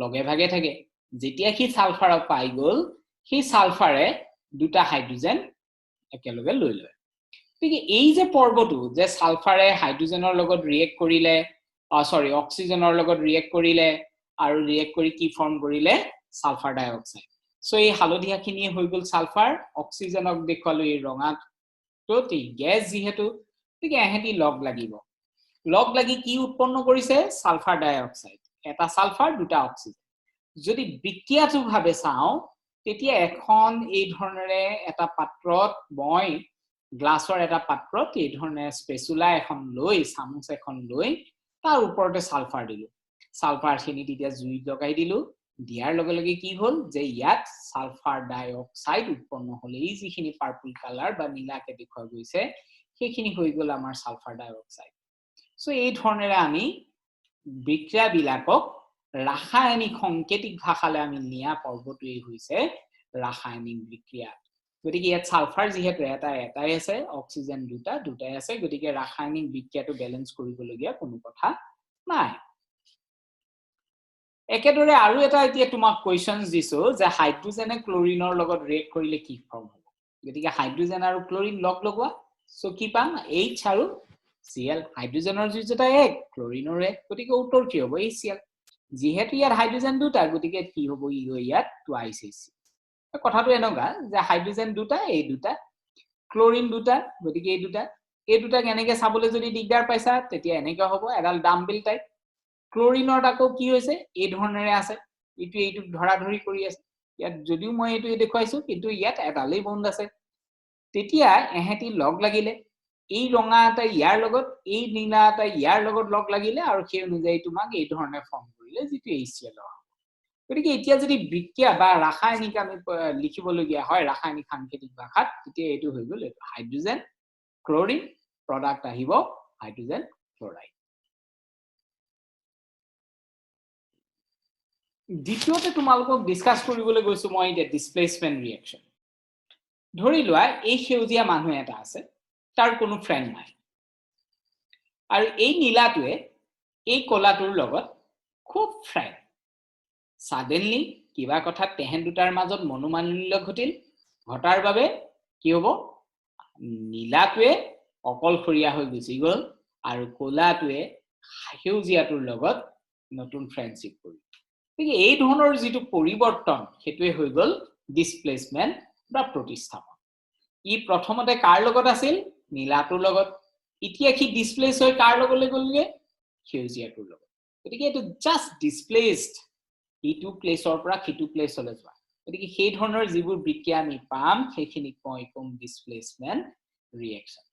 লগে ভাগে থাকে। যেতিয়া সি ছালফাৰক পাই গ'ল, সেই ছালফাৰে দুটা হাইড্ৰজেন একেলগে লৈ লয়। গতিকে এই যে পৰ্বটো যে ছালফাৰে হাইড্ৰজেনৰ লগত ৰিয়েক্ট কৰিলে, চৰি অক্সিজেনৰ লগত ৰিয়েক্ট কৰিলে আৰু ৰিয়েক্ট কৰি কি ফৰ্ম কৰিলে? Sulphur dioxide. চ' এই হালধীয়াখিনিয়ে হৈ গ'ল ছালফাৰ, অক্সিজেনক দেখুৱালো এই ৰঙাটো, গেছ যিহেতু, গতিকে এহেঁতি লগ লাগিব। লগ লাগি কি উৎপন্ন কৰিছে? ছালফাৰ ডাই অক্সাইড, এটা ছালফাৰ দুটা অক্সিজেন। যদি বিক্ৰিয়াটো ভাৱে চাওঁ, তেতিয়া এখন এই ধৰণেৰে এটা পাত্ৰত, মই গ্লাছৰ এটা পাত্ৰত এই ধৰণে স্পেচুলা এখন লৈ, চামুচ এখন লৈ তাৰ ওপৰতে ছালফাৰ দিলো, ছালফাৰখিনি তেতিয়া জুইত লগাই দিলো, দিয়াৰ লগে লগে কি হ'ল যে ইয়াত ছালফাৰ ডাই অক্সাইড উৎপন্ন হ'ল। এই যিখিনি পাৰ্পল কালাৰ বা নীলাকে দেখুওৱা গৈছে, সেইখিনি হৈ গ'ল আমাৰ ছালফাৰ ডাই অক্সাইড। চ' এই ধৰণেৰে আমি বিক্ৰিয়াবিলাকক ৰাসায়নিক সাংকেতিক ভাষালৈ আমি নিয়া পৰ্বটোৱেই হৈছে ৰাসায়নিক বিক্ৰিয়া। গতিকে ইয়াত ছালফাৰ যিহেতু এটা এটাই আছে, অক্সিজেন দুটা দুটাই আছে, গতিকে ৰাসায়নিক বিক্ৰিয়াটো বেলেঞ্চ কৰিবলগীয়া কোনো কথা নাই। একেদৰে আৰু এটা এতিয়া তোমাক কুৱেশ্যন দিছো যে হাইড্ৰজেনে ক্লৰিনৰ লগত ৰিয়েক্ট কৰিলে কি ফৰ্ম হ'ব। গতিকে হাইড্ৰজেন আৰু ক্লৰিন লগ লগোৱা, চ' কি পাম? এইচ আৰু চি এল। হাইড্ৰজেনৰ যোজ্যতা 1, ক্লৰিনৰ 1, গতিকে উত্তৰ কি হ'ব? H C L. যিহেতু ইয়াত হাইড্ৰজেন দুটা, গতিকে কি হ'ব? ই ইয়াত টুৱাইচ এইচ চি। কথাটো এনেকুৱা যে হাইড্ৰজেন দুটা, এই দুটা, ক্লৰিন দুটা, গতিকে এই দুটা, এই দুটাক এনেকে চাবলৈ যদি দিগদাৰ পাইছা, তেতিয়া এনেকুৱা হ'ব, এডাল ডাম্বেল টাইপ। ক্লৰিনত আকৌ কি হৈছে? এই ধৰণেৰে আছে, ইটো এইটোক ধৰা ধৰি কৰি আছে। ইয়াত যদিও মই এইটো দেখুৱাইছো, কিন্তু ইয়াত এডালেই বণ্ড আছে। তেতিয়া এহেঁতি লগ লাগিলে, এই ৰঙা এটা ইয়াৰ লগত, এই নীলা এটা ইয়াৰ লগত লগ লাগিলে আৰু সেই অনুযায়ী তোমাক এই ধৰণে ফৰ্ম কৰিলে, যিটো এইচ চি এলৰ হ'ব। গতিকে এতিয়া যদি বিক্ৰিয়া বা ৰাসায়নিক আমি লিখিবলগীয়া হয় ৰাসায়নিক সাংকেতিক ভাষাত, তেতিয়া এইটো হৈ গ'ল এইটো হাইড্ৰজেন ক্লৰিন, প্ৰডাক্ট আহিব হাইড্ৰজেন ক্লৰাইড। দ্বিতীয়তে তোমালোকক ডিছকাছ কৰিবলৈ গৈছো মই এতিয়া ডিছপ্লেচমেণ্ট ৰিয়েকশ্যন। ধৰি লোৱা এই সেউজীয়া মানুহ এটা আছে, তাৰ কোনো ফ্ৰেণ্ড নাই, আৰু এই নীলাটোৱে এই কলাটোৰ লগত খুব ফ্ৰেণ্ড। ছাডেনলি কিবা কথাত তেহেঁত দুটাৰ মাজত মনোমালিন্য ঘটিল, ঘটাৰ বাবে কি হ'ব, নীলাটোৱে অকলশৰীয়া হৈ গুচি গ'ল আৰু কলাটোৱে সেউজীয়াটোৰ লগত নতুন ফ্ৰেণ্ডশ্বিপ কৰিলে। গতিকে এই ধৰণৰ যিটো পৰিৱৰ্তন সেইটোৱে হৈ গ'ল ডিছপ্লেচমেণ্ট বা প্ৰতিস্থাপন। ই প্ৰথমতে কাৰ লগত আছিল, নীলাটোৰ লগত, এতিয়া সি ডিছপ্লেচ হৈ কাৰ লগলৈ গ'লগৈ, সেউজীয়াটোৰ লগত। গতিকে এইটো জাষ্ট ডিছপ্লেচড, ইটো প্লেচৰ পৰা সিটো প্লেচলৈ যোৱা। গতিকে সেই ধৰণৰ যিবোৰ বিক্ৰিয়া আমি পাম সেইখিনিক মই ক'ম ডিছপ্লেচমেণ্ট ৰিয়েকশ্যন।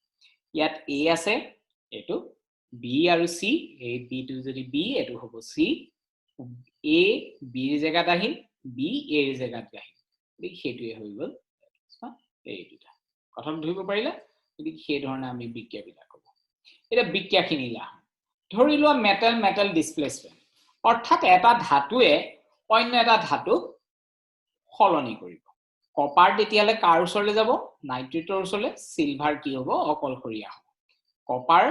ইয়াত এ আছে, এইটো বি আৰু চি, এই বিটো যদি বি, এইটো হ'ব চি। এ বিৰ জেগাত আহিল, বি এৰ জেগাত আহিল, গতিকে সেইটোৱে হৈ গ'ল এই দুটা। কথাটো ধৰিব পাৰিলা? গতিকে সেই ধৰণে আমি বিক্ৰিয়াবিলাক হ'ব। এতিয়া বিক্ৰিয়াখিনিলৈ আহোঁ। ধৰি লোৱা মেটেল মেটেল ডিছপ্লেচমেণ্ট, অৰ্থাৎ এটা ধাতুৱে অন্য এটা ধাতুক সলনি কৰিব। কপাৰ তেতিয়াহ'লে কাৰ ওচৰলৈ যাব, নাইট্ৰেটৰ ওচৰলৈ। চিলভাৰ কি হ'ব, অকলশৰীয়া হ'ব। কপাৰ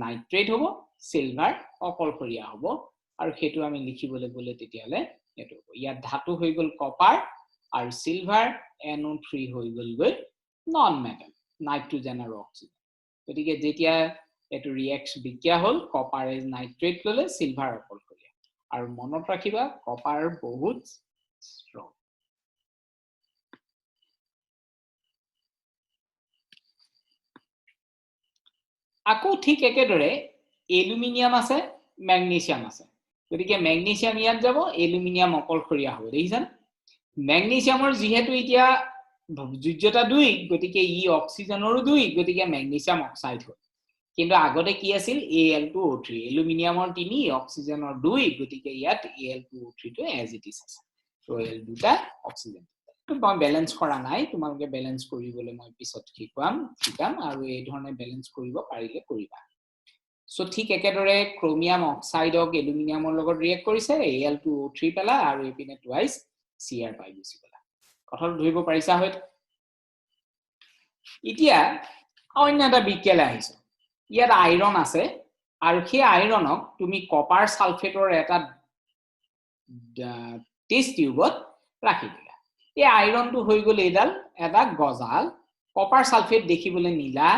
নাইট্ৰেট হ'ব, চিলভাৰ অকলশৰীয়া হ'ব, আৰু সেইটো আমি লিখিবলৈ গ'লে তেতিয়াহ'লে এইটো হ'ব। ইয়াত ধাতু হৈ গ'ল কপাৰ আৰু চিলভাৰ NO3 হৈ গ'লগৈ নন মেটেল, নাইট্ৰজেন আৰু অক্সিজেন। গতিকে যেতিয়া এইটো ৰিয়েকশ্যন বিক্ৰিয়া হ'ল, কপাৰে নাইট্ৰেট ল'লে, চিলভাৰ অকলশৰীয়া। আৰু মনত ৰাখিবা কপাৰ বহুত ষ্ট্ৰং। আকৌ ঠিক একেদৰে এলুমিনিয়াম আছে, মেগনেছিয়াম আছে, গতিকে মেগনেছিয়াম ইয়াত যাব, এলুমিনিয়াম অকলশৰীয়া হ'ব। দেখিছানে, মেগনেছিয়ামৰ যিহেতু এতিয়া যোজ্যতা 2, গতিকে ই অক্সিজেনৰো 2, গতিকে মেগনেছিয়াম অক্সাইড হ'ল। কিন্তু আগতে কি আছিল, Al2O3, এলুমিনিয়ামৰ 3, অক্সিজেনৰ 2, গতিকে ইয়াত Al2O3টো এজ it is আছে। ত' এল দুটা অক্সিজেন। মই বেলেঞ্চ কৰা নাই, তোমালোকে বেলেঞ্চ কৰিবলৈ মই পিছত শিকাম, আৰু এই ধৰণে বেলেঞ্চ কৰিব পাৰিলে কৰিবা। চ' ঠিক একেদৰে ক্ৰমিয়াম অক্সাইডক এলুমিনিয়ামৰ লগত ৰিয়েক্ট কৰিছে, Al2O3 পালা, আৰু এইপিনে টুৱাইচ Cr পাই গুচি গ'লা। কথাটো ধৰিব পাৰিছা হয়তো। এতিয়া অন্য এটা বিক্ৰিয়ালৈ আহিছো। ইয়াত আইৰণ আছে, আৰু সেই আইৰণক তুমি কপাৰ ছালফেটৰ এটা টেষ্ট টিউবত ৰাখি দিলা। এই আইৰণটো হৈ গ'ল এইডাল এটা গজাল, কপাৰ ছালফেট দেখিবলৈ নীলা,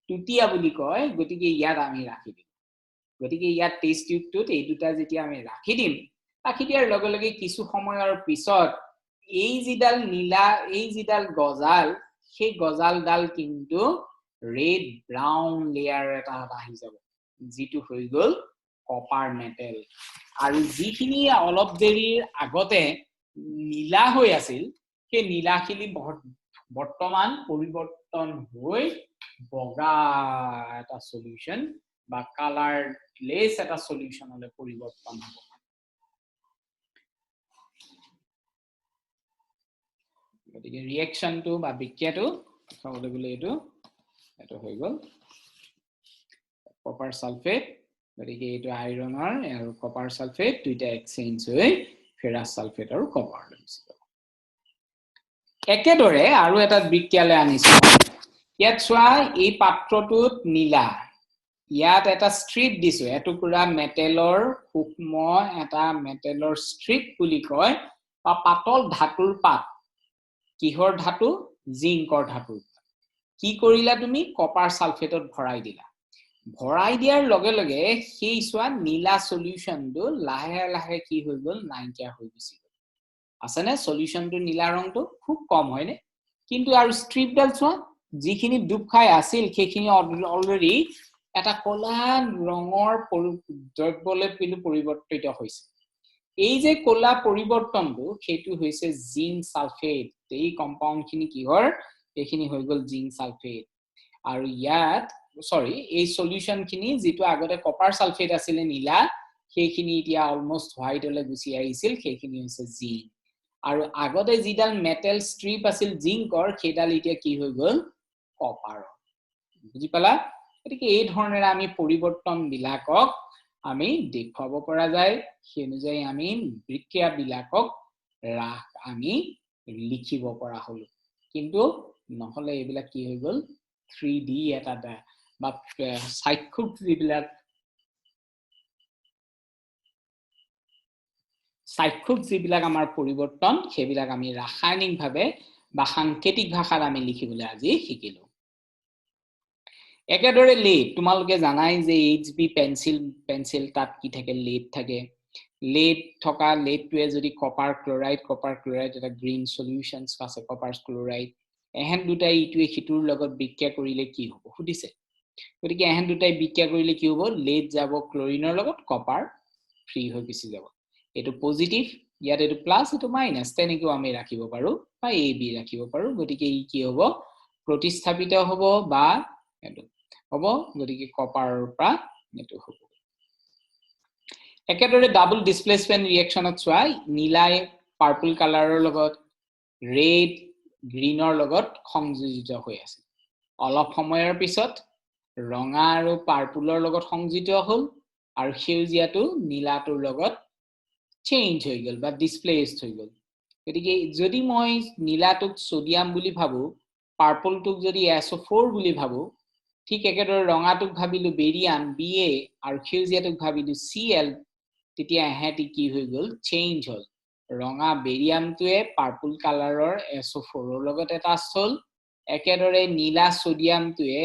তুতীয়া বুলি কয়, গতিকে ইয়াত আমি ৰাখি দিম। গতিকে ইয়াত টেষ্ট টিউবটোত এই দুটা যেতিয়া আমি ৰাখি দিম, ৰাখি দিয়াৰ লগে লগে কিছু সময়ৰ পিছত এই যিডাল নীলা, এই যিডাল গজাল, সেই গজালডাল কিন্তু ৰেড ব্ৰাউন লেয়াৰ এটা আহি যাব, যিটো হৈ গ'ল কপাৰ মেটেল। আৰু যিখিনি অলপ দেৰিৰ আগতে নীলা হৈ আছিল, সেই নীলাখিনি বৰ্তমান পৰিৱৰ্তন হৈ বগা এটা সলিউশন বা কালাৰলেছ এটা সলিউশনলৈ পৰিৱৰ্তন হ'ব। গতিকে ৰিয়েকশ্যনটো বা বিক্ৰিয়াটো চাবলৈ গ'লে এইটো এইটো হৈ গ'ল কপাৰ ছালফেট। গতিকে এইটো আইৰণৰ আৰু কপাৰ ছালফেট দুইটা এক্সচেঞ্জ হৈ ফেৰাছ ছালফেট আৰু কপাৰলৈ গুচি যাব। একেদৰে আৰু এটা বিক্ৰিয়ালৈ আনিছো। ইয়াত চোৱা, এই পাত্ৰটোত নীলা, ইয়াত এটা ষ্ট্ৰিপ দিছো, এটুকুৰা মেটেলৰ সূক্ষ্ম এটা মেটেলৰ ষ্ট্ৰিপ বুলি কয়, বা পাতল ধাতুৰ পাত। কিহৰ ধাতু? জিংকৰ ধাতুৰ পাত। কি কৰিলা তুমি? কপাৰ ছালফেটত ভৰাই দিলা। ভৰাই দিয়াৰ লগে লগে সেই চোৱা নীলা সলিউশনটো লাহে লাহে কি হৈ গ'ল, নাইকিয়া হৈ গুচি গ'ল। আছেনে সলিউশনটো? নীলা ৰংটো খুব কম হয়নে? কিন্তু আৰু ষ্ট্ৰিপডাল চোৱা, যিখিনি ডুব খাই আছিল সেইখিনি অলৰেডি এটা কলা ৰঙৰ দ্ৰব্যলৈ কিন্তু পৰিৱৰ্তিত হৈছে। এই যে কলা পৰিৱৰ্তনটো, সেইটো হৈছে জিংক ছালফেট। এই কম্পাউণ্ডখিনি কিহৰ? এইখিনি হৈ গ'ল জিংক ছালফেট। আৰু ইয়াত সৰি, এই সলিউশনখিনি যিটো আগতে কপাৰ ছালফেট আছিলে নীলা, সেইখিনি এতিয়া অলমষ্ট হোৱাইটলৈ গুচি আহিছিল, সেইখিনি হৈছে জিংক। আৰু আগতে যিডাল মেটেল ষ্ট্ৰিপ আছিল জিংকৰ, সেইডাল এতিয়া কি হৈ গ'ল? কপাৰৰ। বুজি পালা? গতিকে এই ধৰণেৰে আমি পৰিৱৰ্তনবিলাকক আমি দেখুৱাব পৰা যায়। সেই অনুযায়ী আমি বিক্ৰিয়াবিলাকক ৰাস আমি লিখিব পৰা হলো। কিন্তু নহ'লে এইবিলাক কি হৈ গ'ল, 3D এটা বা চাক্ষুষ যিবিলাক আমাৰ পৰিৱৰ্তন, সেইবিলাক আমি ৰাসায়নিকভাৱে বা সাংকেতিক ভাষাত আমি লিখিবলৈ আজি শিকিলো। একেদৰে লেড, তোমালোকে জানাই যে এইচ বি পেঞ্চিল পেঞ্চিল তাত কি থাকে, লেড থাকে। লেড থকা লেডটোৱে যদি কপাৰ ক্লৰাইড, কপাৰ ক্লৰাইড এটা গ্ৰীণ চলিউশ্যন আছে কপাৰ ক্লৰাইড, এহেন দুটাই ইটোৱে সিটোৰ লগত বিক্ৰিয়া কৰিলে কি হ'ব সুধিছে। গতিকে এহেন দুটাই বিক্ৰিয়া কৰিলে কি হ'ব, লেড যাব ক্লৰিনৰ লগত, কপাৰ ফ্ৰী হৈ গুচি যাব। এইটো পজিটিভ, ইয়াত এইটো প্লাছ, এইটো মাইনাছ, তেনেকেও আমি ৰাখিব পাৰোঁ বা এ বি ৰাখিব পাৰোঁ। গতিকে ই কি হ'ব, প্ৰতিস্থাপিত হ'ব বা এইটো হ'ব, গতিকে কপাৰৰ পৰা এইটো হ'ব। একেদৰে ডাবল ডিছপ্লেচমেণ্ট ৰিয়েকশ্যনত চোৱা, নীলাই পাৰ্পল কালাৰৰ লগত, ৰেড গ্ৰীণৰ লগত সংযোজিত হৈ আছে। অলপ সময়ৰ পিছত ৰঙা আৰু পাৰ্পলৰ লগত সংযোজিত হ'ল আৰু সেউজীয়াটো নীলাটোৰ লগত চেঞ্জ হৈ গ'ল বা ডিছপ্লেচড হৈ গ'ল। গতিকে যদি মই নীলাটোক ছ'ডিয়াম বুলি ভাবোঁ, পাৰ্পলটোক যদি SO4 বুলি ভাবোঁ, ঠিক একেদৰে ৰঙাটোক ভাবিলোঁ বেৰিয়াম BA আৰু সেউজীয়াটোক ভাবিলোঁ Cl, তেতিয়া এহেঁতি কি হৈ গ'ল, চেঞ্জ হ'ল। ৰঙা বেৰিয়ামটোৱে পাৰ্পল কালাৰৰ SO4ৰ লগত এটাচ হ'ল, একেদৰে নীলা ছ'ডিয়ামটোৱে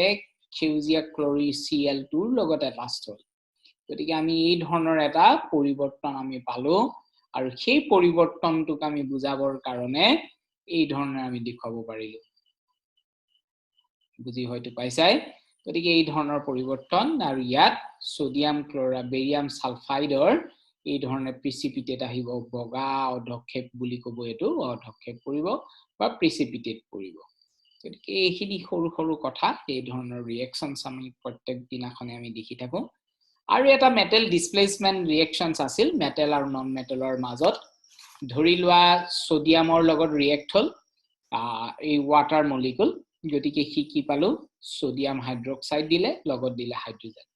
সেউজীয়া ক্লৰি Cl2ৰ লগত এটাচ হ'ল। গতিকে আমি এই ধৰণৰ এটা পৰিৱৰ্তন আমি পালো আৰু সেই পৰিৱৰ্তনটোক আমি বুজাবৰ কাৰণে এই ধৰণে আমি দেখুৱাব পাৰিলো। বুজি হয়তো পাইছাই। গতিকে এই ধৰণৰ পৰিৱৰ্তন আৰু ইয়াত ছ'ডিয়াম ক্লৰা বেৰিয়াম ছালফাইডৰ এই ধৰণে প্ৰিচিপিটেট আহিব, বগা অধক্ষেপ বুলি ক'ব, এইটো অধক্ষেপ পৰিব বা প্ৰিচিপিটেট পৰিব। গতিকে এইখিনি সৰু সৰু কথা, এই ধৰণৰ ৰিয়েকশ্যনছ আমি প্ৰত্যেক দিনাখনে আমি দেখি থাকোঁ। আৰু এটা মেটেল ডিছপ্লেচমেণ্ট ৰিয়েকশ্যনছ আছিল মেটেল আৰু নন মেটেলৰ মাজত। ধৰি লোৱা ছ'ডিয়ামৰ লগত ৰিয়েক্ট হ'ল এই ৱাটাৰ মলিকুল, গতিকে সি কি পালোঁ, ছ'ডিয়াম হাইড্ৰক্সাইড দিলে, লগত দিলে হাইড্ৰজেন।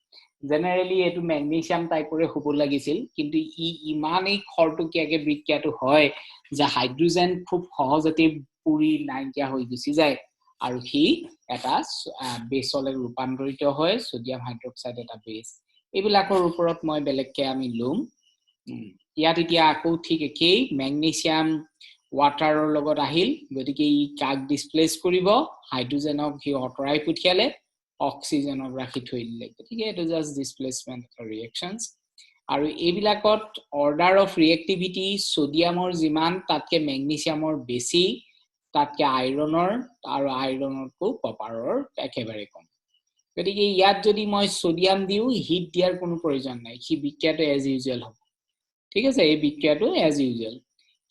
জেনেৰেলি এইটো মেগনেছিয়াম টাইপৰে হ'ব লাগিছিল, কিন্তু ই ইমানেই খৰতকীয়াকৈ বিক্ৰিয়াটো হয় যে হাইড্ৰজেন খুব সহজতে পুৰি নাইকিয়া হৈ গুচি যায় আৰু সি এটা বেছলৈ ৰূপান্তৰিত হয়, ছ'ডিয়াম হাইড্ৰক্সাইড এটা বেছ। এইবিলাকৰ ওপৰত মই বেলেগকৈ আমি ল'ম। ইয়াত এতিয়া আকৌ ঠিক একেই মেগনেছিয়াম ৱাটাৰৰ লগত আহিল, গতিকে ই কাক ডিছপ্লেচ কৰিব, হাইড্ৰজেনক সি আঁতৰাই পঠিয়ালে, অক্সিজেনক ৰাখি থৈ দিলে। গতিকে এইটো জাষ্ট ডিছপ্লেচমেণ্ট এটা ৰিয়েকশ্যনছ। আৰু এইবিলাকত অৰ্ডাৰ অফ ৰিয়েক্টিভিটি ছ'ডিয়ামৰ যিমান, তাতকৈ মেগনেছিয়ামৰ বেছি, তাতকৈ আইৰণৰ আৰু আইৰণতকৈ কপাৰৰ একেবাৰে কম। গতিকে ইয়াত যদি মই ছ'ডিয়াম দিওঁ, হিট দিয়াৰ কোনো প্ৰয়োজন নাই, সি বিক্ৰিয়াটো এজ ইউজুৱেল হ'ব। ঠিক আছে, এই বিক্ৰিয়াটো এজ ইউজুৱেল।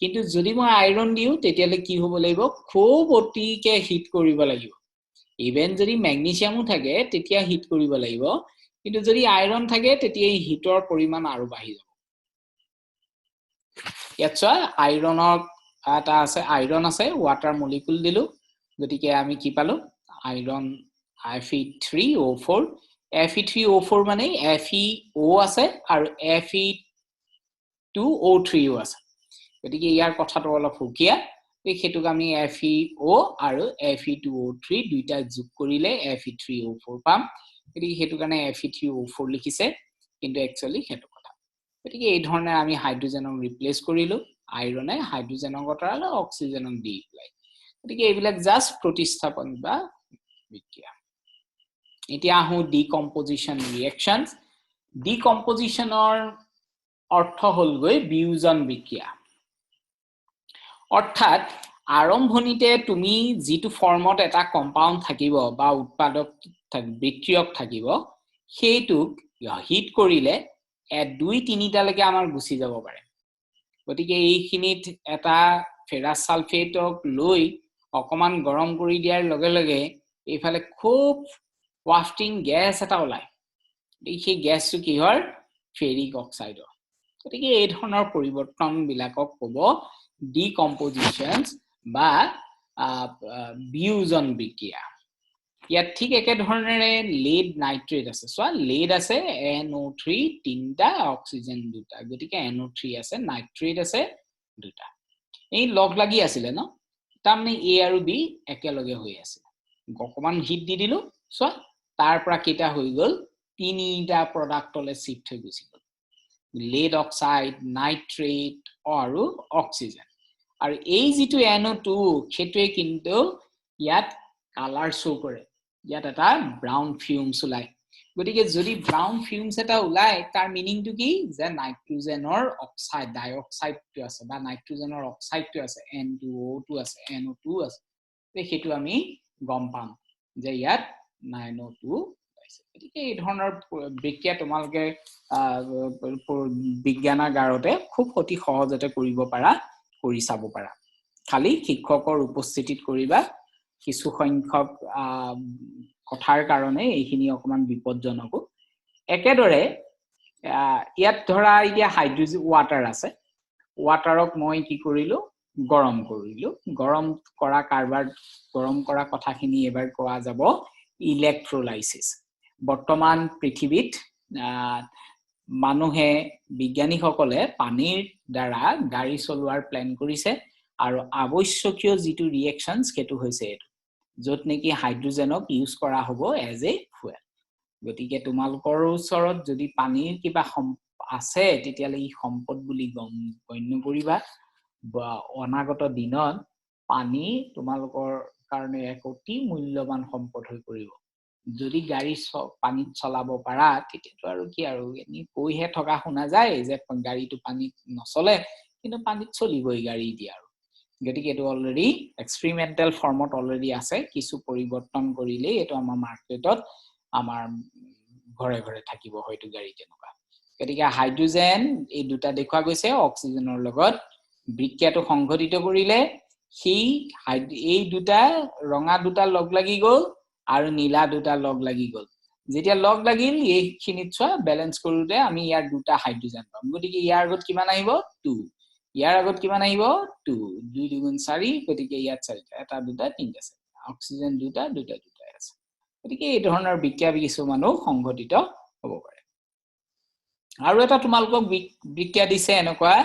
কিন্তু যদি মই আইৰণ দিওঁ, তেতিয়াহ'লে কি হ'ব লাগিব, খুব অতিকে হিট কৰিব লাগিব। ইভেন যদি মেগনেছিয়ামো থাকে তেতিয়া হিট কৰিব লাগিব, কিন্তু যদি আইৰণ থাকে তেতিয়া এই হিটৰ পৰিমাণ আৰু বাঢ়ি যাব। ইয়াত চোৱা, আইৰণৰ এটা আছে, আইৰণ আছে, ৱাটাৰ মলিকুল দিলোঁ, গতিকে আমি কি পালোঁ, আইৰণ Fe3O4। Fe3O4 মানে FeO আছে আৰু Fe2O3ও আছে। গতিকে ইয়াৰ কথাটো অলপ সুকীয়া, সেইটোক আমি FeO আৰু Fe2O3 দুইটা যোগ কৰিলে Fe3O4 পাম। গতিকে সেইটো কাৰণে Fe3O4 লিখিছে, কিন্তু একচুৱেলি সেইটো কথা। গতিকে এই ধৰণে আমি হাইড্ৰজেনক ৰিপ্লেচ কৰিলোঁ, আইৰণে হাইড্ৰজেনক আঁতৰালে, অক্সিজেনক দি পেলাই। গতিকে এইবিলাক জাষ্ট প্ৰতিস্থাপন বা বিক্ৰিয়া। এতিয়া আহোঁ ডিকম্পজিশ্যন ৰিয়েকশ্যনছ। ডিকম্পজিশ্যনৰ অৰ্থ হ'লগৈ বিয়োজন বিক্ৰিয়া। অৰ্থাৎ আৰম্ভণিতে তুমি যিটো ফৰ্মত এটা কম্পাউণ্ড থাকিব বা উৎপাদক বিক্ৰিয়ক থাকিব, সেইটোক হিট কৰিলে 2 3টালৈকে আমাৰ গুচি যাব পাৰে। গতিকে এইখিনিত এটা ফেৰাছ ছালফেটক লৈ অকণমান গৰম কৰি দিয়াৰ লগে লগে এইফালে খুব ৱাফটিং গেছ এটা ওলায়। সেই গেছটো কিহৰ, ফেৰিক অক্সাইডৰ। গতিকে এই ধৰণৰ পৰিৱৰ্তনবিলাকক ক'ব ডিকম্পজিশ্যনছ বা বিয়োজন বিক্ৰিয়া। ইয়াত ঠিক একেধৰণেৰে লেড নাইট্ৰেট আছে। চোৱা, লেড আছে NO3 তিনিটা, অক্সিজেন দুটা, গতিকে NO3 আছে, নাইট্ৰেট আছে দুটা। এই লগ লাগি আছিলে ন, তাৰমানে এ আৰু বি একেলগে হৈ আছে। অকণমান হিট দি দিলো, চোৱা তাৰ পৰা কেইটা হৈ গ'ল, তিনিটা প্ৰডাক্টলৈ চিফ্ট হৈ গুচি গ'ল, লেড অক্সাইড, নাইট্ৰেট আৰু অক্সিজেন। আৰু এই যিটো NO2 সেইটোৱে কিন্তু ইয়াত কালাৰ শ্ব' কৰে, ইয়াত এটা ব্ৰাউন ফিউমছ ওলায়। গতিকে যদি ব্ৰাউন ফিউমছ এটা ওলায়, তাৰ মিনিংটো কি, যে নাইট্ৰজেনৰ অক্সাইড, ডাইঅক্সাইডটো আছে বা নাইট্ৰজেনৰ অক্সাইডটো আছে, N2O2 আছে, NO2 আছে। সেইটো আমি গম পাম যে ইয়াত 9O2 ওলাইছে। গতিকে এই ধৰণৰ বিক্ৰিয়া তোমালোকে বিজ্ঞানাগাৰতে খুব অতি সহজতে কৰিব পাৰা, কৰি চাব পাৰা। খালি শিক্ষকৰ উপস্থিতিত কৰিবা। কিছু সংখ্যক কথাৰ কাৰণে এইখিনি অকণমান বিপদজনকো। একেদৰে ইয়াত ধৰা এতিয়া হাইড্ৰজেন ৱাটাৰ আছে, ৱাটাৰক মই কি কৰিলো, গৰম কৰিলো। গৰম কৰা কাৰবাৰ, গৰম কৰা কথাখিনি এইবাৰ কোৱা যাব ইলেক্ট্ৰলাইচিছ। বৰ্তমান পৃথিৱীত মানুহে, বিজ্ঞানীসকলে পানীৰ দ্বাৰা গাড়ী চলোৱাৰ প্লেন কৰিছে আৰু আৱশ্যকীয় যিটো ৰিয়েকশ্যনছ সেইটো হৈছে এইটো, য'ত নেকি হাইড্ৰজেনক ইউজ কৰা হ'ব এজ এ ফুৱেল। গতিকে তোমালোকৰ ওচৰত যদি পানীৰ কিবা আছে, তেতিয়াহ'লে ই সম্পদ বুলি গণ্য কৰিবা। বা অনাগত দিনত পানী তোমালোকৰ কাৰণে এক অতি মূল্যৱান সম্পদ হৈ পৰিব। যদি গাড়ী পানীত চলাব পাৰা, তেতিয়াতো আৰু কি আৰু, এনেই কৈহে থকা শুনা যায় যে গাড়ীটো পানীত নচলে, কিন্তু পানীত চলিবই গাড়ী এতিয়া আৰু। গতিকে এইটো অলৰেডি এক্সপেৰিমেণ্টেল ফৰ্মত অলৰেডি আছে, কিছু পৰিৱৰ্তন কৰিলেই এইটো আমাৰ মাৰ্কেটত, আমাৰ ঘৰে ঘৰে থাকিব হয়তো গাড়ী তেনেকুৱা। গতিকে হাইড্ৰজেন এই দুটা দেখুওৱা গৈছে, অক্সিজেনৰ লগত বিক্ৰিয়াটো সংঘটিত কৰিলে সেই এই দুটা ৰঙা দুটা লগ লাগি গ'ল আৰু নীলা দুটা লগ লাগি গ'ল। যেতিয়া লগ লাগিল, এইখিনিত চোৱা, বেলেঞ্চ কৰোঁতে আমি ইয়াৰ দুটা হাইড্ৰজেন পাম। গতিকে ইয়াৰ আগত কিমান আহিব, 2, ইয়াৰ আগত কিমান আহিব, 2, 2 দুগুণ 4, গতিকে ইয়াত চাৰিটা, এটা দুটা তিনিটা চাৰিটা, অক্সিজেন দুটা দুটা দুটাই আছে। গতিকে এই ধৰণৰ বিক্ৰিয়া কিছুমানো সংঘটিত হ'ব পাৰে। আৰু এটা তোমালোকক বিক্ৰিয়া দিছে এনেকুৱা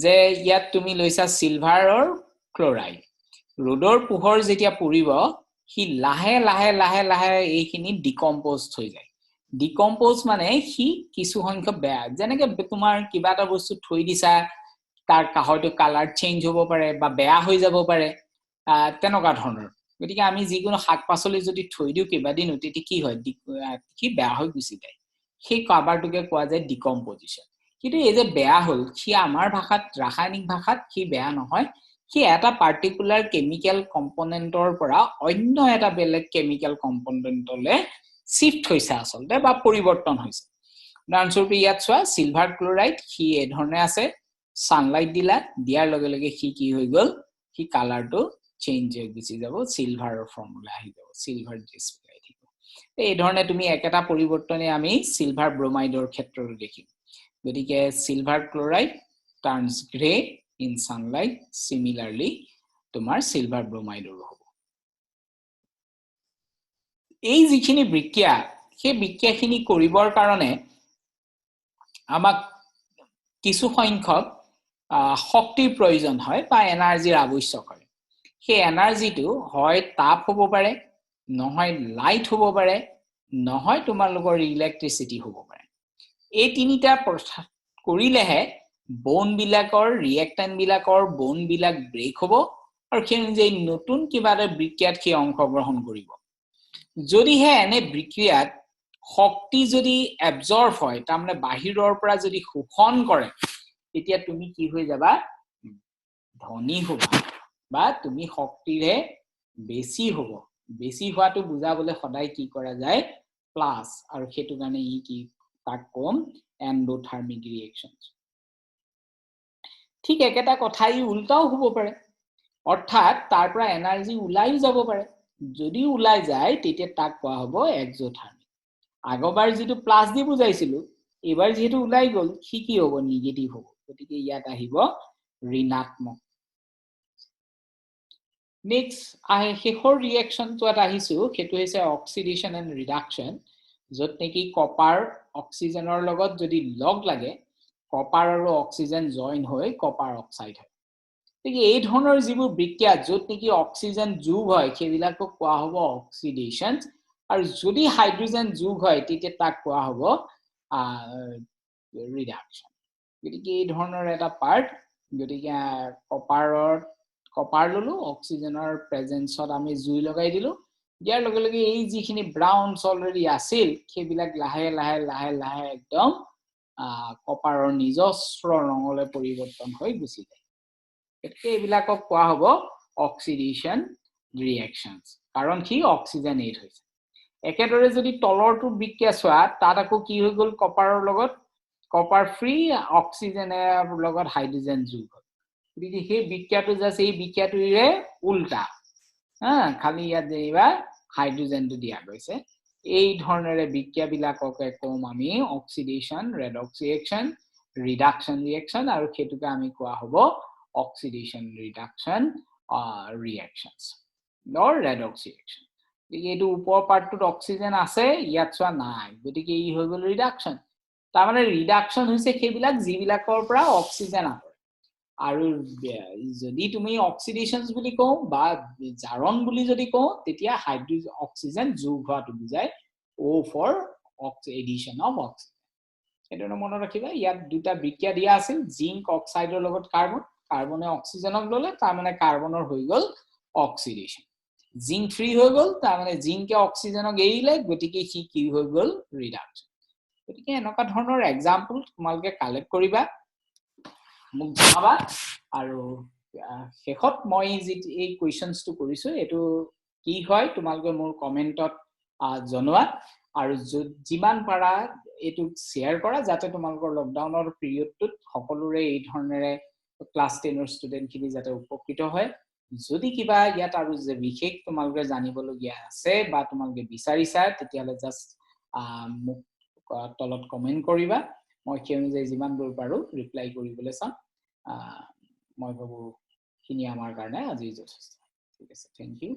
যে ইয়াত তুমি লৈছা চিলভাৰৰ ক্লৰাইড, ৰ'দৰ পোহৰ যেতিয়া পৰিব সি লাহে লাহে লাহে লাহে এইখিনি ডিকম্প'জ হৈ যায়। ডিকম্প'জ মানে সি কিছু সংখ্যক বেয়া, যেনেকে তোমাৰ কিবা এটা বস্তু থৈ দিছা, তাৰ হয়তো কালাৰ চেঞ্জ হ'ব পাৰে বা বেয়া হৈ যাব পাৰে, তেনেকুৱা ধৰণৰ। গতিকে আমি যিকোনো শাক পাচলি যদি থৈ দিওঁ কেইবাদিনো, তেতিয়া কি হয়, সি বেয়া হৈ গুচি যায়। সেই কাৰবাৰটোকে কোৱা যায় ডিকম্পজিশ্যন। কিন্তু এই যে বেয়া হ'ল, সি আমাৰ ভাষাত, ৰাসায়নিক ভাষাত সি বেয়া নহয়, সি এটা পাৰ্টিকুলাৰ কেমিকেল কম্পনেণ্টৰ পৰা অন্য এটা বেলেগ কেমিকেল কম্পনেণ্টলৈ চিফ্ট হৈছে আচলতে, বা পৰিৱৰ্তন হৈছে। উদাহৰণস্বৰূপে ইয়াত চোৱা, চিলভাৰ ক্লৰাইড সি এই ধৰণে আছে, ছানলাইট দিলা, দিয়াৰ লগে লগে সি কি হৈ গ'ল, সি কালাৰটো চেঞ্জ হৈ গুচি যাব, চিলভাৰৰ ফৰ্মুলা আহি যাব, চিলভাৰ ডিছপ্লে আহি থাকিব। এই ধৰণে তুমি একেটা পৰিৱৰ্তনে আমি চিলভাৰ ব্ৰমাইডৰ ক্ষেত্ৰতো দেখিম। গতিকে silver chloride turns grey in sunlight, similarly তোমাৰ চিলভাৰ ব্ৰমাইডৰো হ'ব। এই যিখিনি বিক্ৰিয়া, সেই বিক্ৰিয়াখিনি কৰিবৰ কাৰণে আমাক কিছু সংখ্যক শক্তিৰ প্ৰয়োজন হয় বা এনাৰ্জিৰ আৱশ্যক হয়। সেই এনাৰ্জিটো হয় তাপ হ'ব পাৰে, নহয় লাইট হ'ব পাৰে, নহয় তোমালোকৰ ইলেক্ট্ৰিচিটি হ'ব পাৰে। এই তিনিটা কৰিলেহে বনবিলাকৰ, ৰিয়েক্টেণ্টবিলাকৰ বনবিলাক ব্ৰেক হ'ব আৰু সেই অনুযায়ী নতুন কিবা এটা বিক্ৰিয়াত সি অংশগ্ৰহণ কৰিব। যদিহে এনে বিক্ৰিয়াত শক্তি যদি এবজৰ্ব হয়, তাৰমানে বাহিৰৰ পৰা যদি শোষণ কৰে, তেতিয়া তুমি কি হৈ যাবা, ধনী হ'বা বা তুমি শক্তিৰে বেছি হ'ব। বেছি হোৱাটো বুজাবলৈ সদায় কি কৰা যায়, প্লাছ, আৰু সেইটো কাৰণে ই কি তাক কম এণ্ডোথাৰ্মিক ৰিয়েকশ্যন। ঠিক একেটা কথাই উল্টাও হ'ব পাৰে, অৰ্থাৎ তাৰ পৰা এনাৰ্জি ওলাইও যাব পাৰে। যদি ওলাই যায় তেতিয়া তাক কোৱা হ'ব এক্সোথাৰ্মিক। আগৰবাৰ যিটো প্লাছ দি বুজাইছিলো, এইবাৰ যিহেতু ওলাই গ'ল, সি কি হ'ব, নিগেটিভ হ'ব। গতিকে ইয়াত আহিব ঋণাত্মক। নেক্সট আহে শেষৰ ৰিয়েকশ্যনটোত আহিছোঁ, সেইটো হৈছে অক্সিডেশ্যন এণ্ড ৰিডাকশ্যন, য'ত নেকি কপাৰ অক্সিজেনৰ লগত যদি লগ লাগে, কপাৰ আৰু অক্সিজেন জইন হৈ কপাৰ অক্সাইড হয়। গতিকে এই ধৰণৰ যিবোৰ বিক্ৰিয়া য'ত নেকি অক্সিজেন যোগ হয়, সেইবিলাকক কোৱা হ'ব অক্সিডেশ্যন, আৰু যদি হাইড্ৰজেন যোগ হয় তেতিয়া তাক কোৱা হ'ব ৰিডাকশ্যন। গতিকে এই ধৰণৰ এটা পাৰ্ট। গতিকে কপাৰ ল'লো, অক্সিজেনৰ প্ৰেজেঞ্চত আমি জুই লগাই দিলোঁ, দিয়াৰ লগে লগে এই যিখিনি ব্ৰাউনছ অলৰেডি আছিল সেইবিলাক লাহে লাহে লাহে লাহে একদম কপাৰৰ নিজস্ব ৰঙলৈ পৰিৱৰ্তন হৈ গুচি যায়। গতিকে এইবিলাকক কোৱা হ'ব অক্সিডেশ্যন ৰিয়েকশ্যনছ, কাৰণ সি অক্সিজেন এড হৈছে। একেদৰে যদি তলৰটো বিক্ৰিয়া চোৱা, তাত আকৌ কি হৈ গ'ল, কপাৰৰ লগত কপাৰ ফ্ৰী অক্সিজেনৰ লগত হাইড্ৰজেন যোগ হ'ল। গতিকে সেই বিক্ৰিয়াটো জাষ্ট এই বিক্ৰিয়াটোৰে উল্টা, হা, খালি ইয়াত যেনিবা হাইড্ৰজেনটো দিয়া গৈছে। এই ধৰণেৰে বিক্ৰিয়াবিলাককে কম আমি oxidation, redox reaction, reduction reaction, আৰু সেইটোকে আমি কোৱা হ'ব অক্সিডেশ্যন ৰিডাকশ্যন ৰিয়েকশ্যনছ অৰ ৰেডক্স ৰিয়েকশ্যন। গতিকে এইটো ওপৰ পাৰ্টটোত অক্সিজেন আছে, ইয়াত চোৱা নাই, গতিকে ই হৈ গ'ল ৰিডাকশ্যন। তাৰমানে ৰিডাকশ্যন হৈছে সেইবিলাক যিবিলাকৰ পৰা অক্সিজেন আঁতৰে। আৰু যদি তুমি অক্সিডেশ্যন বুলি কওঁ বা জাৰণ বুলি যদি কওঁ, তেতিয়া হাইড্ৰজেন অক্সিজেন যোগ হোৱাটো বুজায়, O for addition of oxygen. সেইটো মনত ৰাখিবা। ইয়াত দুটা বিক্ৰিয়া দিয়া আছিল, জিংক অক্সাইডৰ লগত কাৰ্বন, কাৰ্বনে অক্সিজেনক ল'লে, তাৰমানে কাৰ্বনৰ হৈ গ'ল অক্সিডেশ্যন। জিংক ফ্ৰী হৈ গ'ল, তাৰমানে জিংকে অক্সিজেনক এৰিলে, গতিকে সি কি হৈ গ'ল, ৰিডাকশ্যন। গতিকে এনেকুৱা ধৰণৰ এক্সাম্পল তোমালোকে কালেক্ট কৰিবা, মোক জনাবা। আৰু শেষত মই যি এই কুৱেশ্যনছটো কৰিছোঁ, এইটো কি হয় তোমালোকে মোৰ কমেণ্টত জনোৱা, আৰু যিমান পাৰা এইটো শ্বেয়াৰ কৰা, যাতে তোমালোকৰ লকডাউনৰ পিৰিয়ডটোত সকলোৰে এই ধৰণেৰে ক্লাছ 10ৰ ষ্টুডেণ্টখিনি যাতে উপকৃত হয়। যদি কিবা ইয়াত আৰু যে বিশেষ তোমালোকে জানিবলগীয়া আছে বা তোমালোকে বিচাৰিছা, তেতিয়াহ'লে জাষ্ট মোক তলত কমেণ্ট কৰিবা, মই সেই অনুযায়ী যিমান দূৰ পাৰোঁ ৰিপ্লাই কৰিবলৈ চাম। মই ভাবোঁ খিনি আমাৰ কাৰণে আজি যথেষ্ট। ঠিক আছে, thank U.